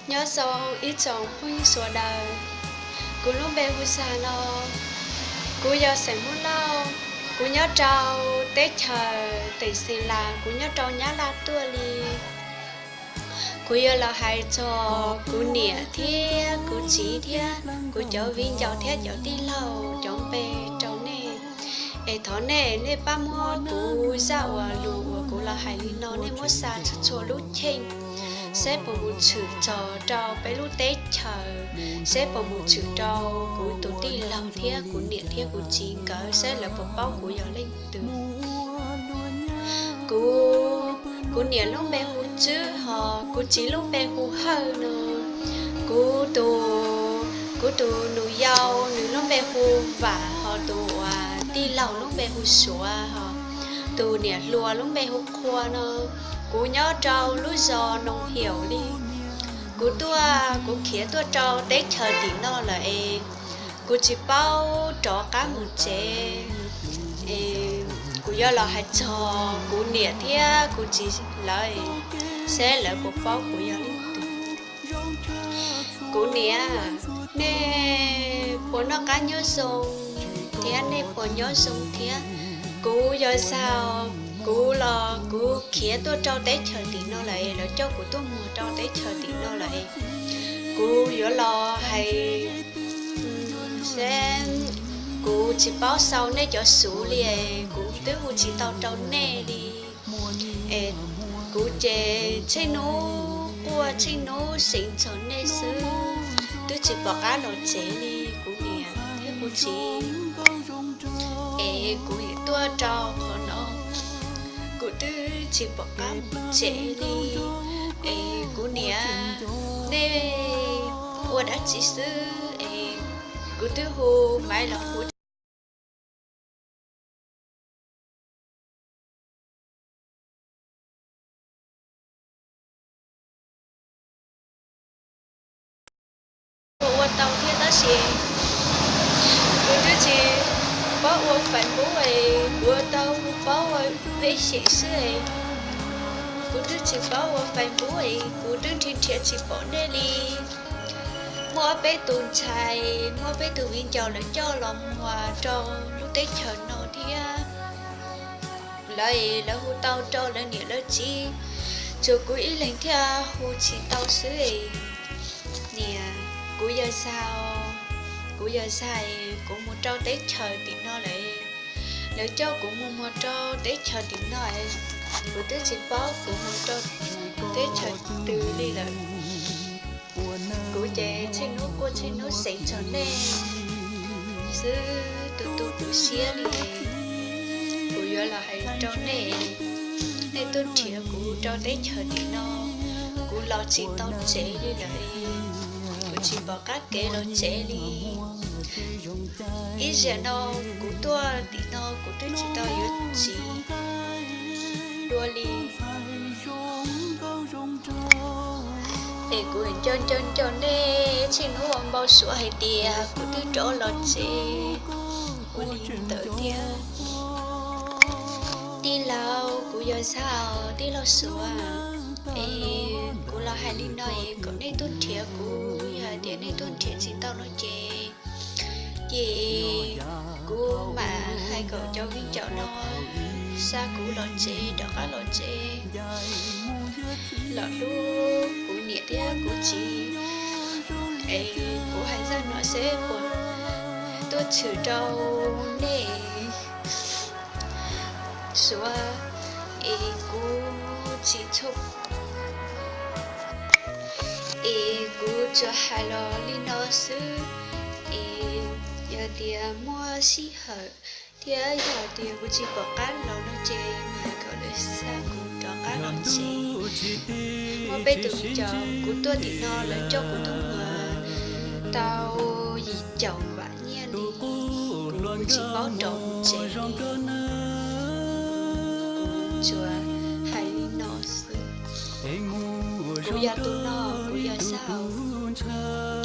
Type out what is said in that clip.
Nyob zoo ib tsoom phooj ywg sawv daws, kuv lub npe hu Xas no, kuv yog xeem Hmoob Lauj, kuv nyob rau teb chaws teem Xeem Las, kuv nyob rau Nyab Laj tuaj li. Kuv yuav los hais txog kuv niam thiab kuv txiv thiab kuv cov viv ncaus thiab cov tij laug cov npe rau nej. Es thov nej, nej pab muab kuv zaj uas lus uas kuv los hais li no nej muab xa txhua txhua lub cheej, seb puas mus tshwm txog rau peb lub teb chaws, seb puas mus tshwm rau kuv tus tij laug thiab kuv niam thiab kuv txiv nkawd, seb lawv puas paub kuv yog leej twg. Kuv, kuv niam lub npe hu Tswb, ho kuv txiv lub npe hu Hawj no. Kuv tus, kuv tus nus yau nws lub npe hu Vam, ho tus uas tij laug lub npe hu Suav, ho tus niam hluas lub npe hu Qhua no. Kuv nyob rau lub zos Noos Hiaum li. Kuv tuaj, kuv khiav tuaj rau teb chaws tim no lawm es kuv tsis paub rov qab mus tsev. Es kuv yuav los hais txog kuv niam thiab kuv txiv lawv, seb lawv puas paub kuv yog leej twg. Kuv niam, nej puas noj qab nyob zoo thiab nej puas nyob zoo thiab? Kuv yog Xas, kuv los kuv khiav tuaj rau teb chaws tim no lawm, lawv coj kuv tuaj muag rau teb chaws tim no lawm. Kuv yuav los hais seb, kuv tsis paub sau nej cov xuv li, kuv twb hu tsis tau rau nej li. Es kuv ces tsheej hnub quaj tsheej hnub seev txog nej xwb, twb tsis pom qab los tsev li kuv niam thiab kuv txiv. Es kuv tuaj rau qhov no, kuv twb tsis pom qab mus tsev li. Es kuv niam, nej ua dab tsi xwb es kuv twb hu Maiv los hu ua tau thiab tab sis kuv twb tsis paub ua Facebook es kuv tau paub ua Webxem xwb es kuv twb tsis paub ua Facebook es kuv twb nrhiav nrhiav tsis pom nej li. Muaj ob peb tus ntxhais, muaj ob peb tus viv ncaus lawv coj los muag rau lub teb chaws no thiab. Lawv, lawv hu tau rau lawv niam lawv txiv, tsuas kuv ib leeg thiaj hu tsis tau xwb. Niam, kuv yog Xas, kuv yog Xas, kuv mus rau teb chaws tim no lawm. Lawv coj kuv mus muag rau teb chaws tim no, kuv twb tsis paub kuv mus rau teb chaws twg li lawm. Kuv ces tsheej hnub quaj tsheej hnub seev txog nej xwb, tu tu kuv siab li. Kuv yuav los hais rau nej, nej tuaj nrhiav kuv rau teb chaws tim no, kuv los tsis tau tsev li lawm, kuv tsis pom qab kev los tsev li. Ib zaug no kuv tuaj tim no kuv twb tsis tau yuav txiv dua li. Es kuv nco nco nco nej tsheej hnub ua npau suav hais tias kuv twb rov los tsev ua li ntawd thiab. Tij laug, kuv yog Xas, tij laug Suav. Es kuv los hais li no es kom nej tuaj nrhiav kuv, yog hais tias nej tuaj nrhiav tsis tau no ces, ces kuv mam hais kom cov viv ncaus no xa kuv los tsev, rov qab los tsev, los hlub kuv niam thiab kuv txiv. Es kuv hais zaj no seb puas tuaj tshwm rau nej Suav, es kuv tsis txhua, es kuv tsuas hais los li no xwb. Es yog tias muaj sij hawm thiab yog tias kuv tsis pom qab los no ces mam hais kom lawv xa kuv rov qab los tsev. Muaj peb tus viv ncaus kuv tuaj tim no lawv coj kuv tuaj muag tau yim caum vam nyiaj li, kuv tsis paub rov mus tsev li. Kuv tsuas hais li no xwb. Kuv yog tus no, kuv yog Xas.